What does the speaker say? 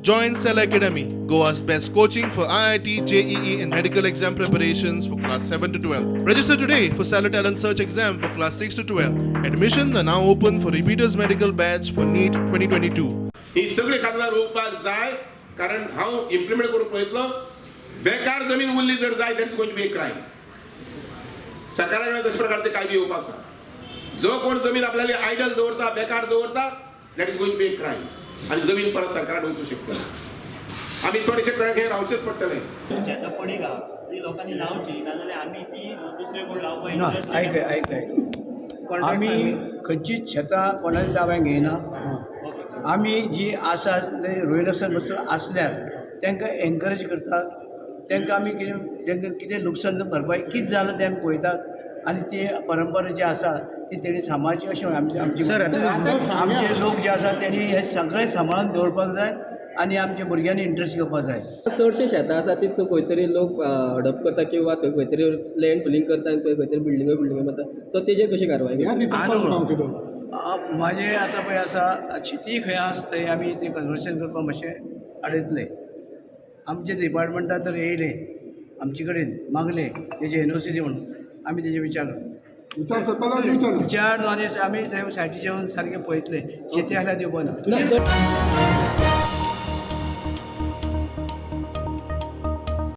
Join Cell Academy, Goa's best coaching for IIT, JEE, and medical exam preparations for class 7 to 12. Register today for Stellar Talent Search exam for class 6 to 12. Admissions are now open for repeaters medical batch for NEET 2022. ही सगळी खाजणां रोवपाक जाय, कारण हांव implement करूंक पळयतलो. बेकार जमीन उरली जर जाय, that is going to be a crime. सरकारा कडेन तशे प्रकारचे कायदे येवपा आसा. जो कोण जमीन आपल्याला आयडल दवरता, बेकार दवरता, that is going to be a crime आनी जमीन परत सरकारान वचूं शकता. आमी थोडेशे कडेन खंय रावचेच पडटलें. शेतां पडीक आहा, ती लोकांनी लावची, नाजाल्यार आमी ती दुसरे कोण लावपाक ना. interest. आयक आयक आयक, आमी खंयचीच शेतां कोणाच्या ताब्यान घेयना. आमी जी आसा ते रोयनासतना बसून आसल्यार तांकां एनकरेज करतात. तांकां आमी कितें, तांकां कितें लुकसाण भरपाय कितें जालां तें आमी पळयतात आनी ती परंपरा जी आसा ती तेणी सांबाळची अशें आमची आमची आमचे लोक जे आसा तेणी हें सगळें सांबाळून दवरपाक जाय आनी आमच्या भुरग्यांनी इंट्रस्ट घेवपाक जाय. चडशे शेतां आसा ती खंय तरी लोक हडप करता किंवा थंय खंय तरी लँड फिलींग करता आनी थंय खंय तरी बिल्डिंगो बिल्डिंगो बांदता. सो तेजेर कशी कारवाय करता? म्हाजें आतां पळय आसा, शेती खंय आसा थंय आमी तें कन्वर्शन करपाक मातशें आडयतले. आमचे डिपार्टमेंटा तर येयले, आमचे कडेन मागले तेजे एनओसी दी म्हणून. आमी तेजे विचार विचार करपाक विचार. विचार आनी आमी थंय सायटीचेर वचून सारकें पळयतले. शेती आसल्यार दिवपा ना. ना.